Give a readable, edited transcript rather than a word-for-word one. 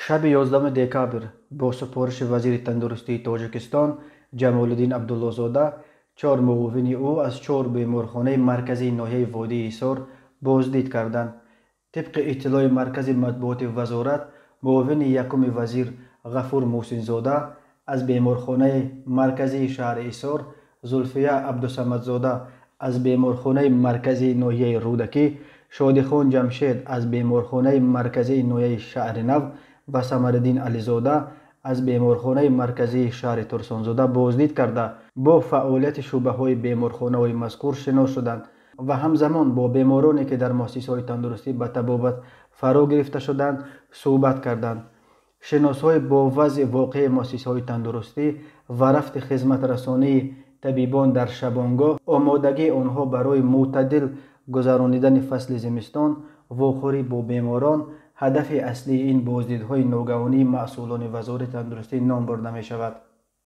Шаби 11 декабр бо супориши вазири тандурустии Тоҷикистон Ҷамолиддин Абдуллозода чор муовини ӯ аз чор беморхонаи марказии ноҳияи Водии Ҳисор боздид карданд. Тибқи иттилои маркази матбуоти вазорат, муовини якуми вазир Ғафур Муҳсинзода аз беморхонаи марказии шаҳри Ҳисор, Зулфия Абдусамадзода аз беморхонаи марказии ноҳияи Рӯдакӣ, Шодихон Ҷамшед аз беморхонаи марказии ноҳияи Шаҳри Нав ва Самариддин Ализода аз беморхонаи марказии шаҳри Турсунзода боздид карда, бо фаъолияти шӯъбаҳои беморхонаҳои мазкур шинос шуданд ва ҳамзамон бо бемороне, ки дар муассисаҳои тандурустӣ ба табобат фаро гирифта шуданд, суҳбат карданд. Шиносҳои бо вазъи воқеии муассисаҳои тандурустӣ ва рафти хизматрасонии табибон дар шабонгоҳ, омодагии онҳо барои мӯътадил гузаронидани фасли зимистон, вохӯрӣ бо беморон ҳадафи аслии ин боздидҳои ногаҳонии масъулони вазорати тандурустӣ ном бурда мешавад.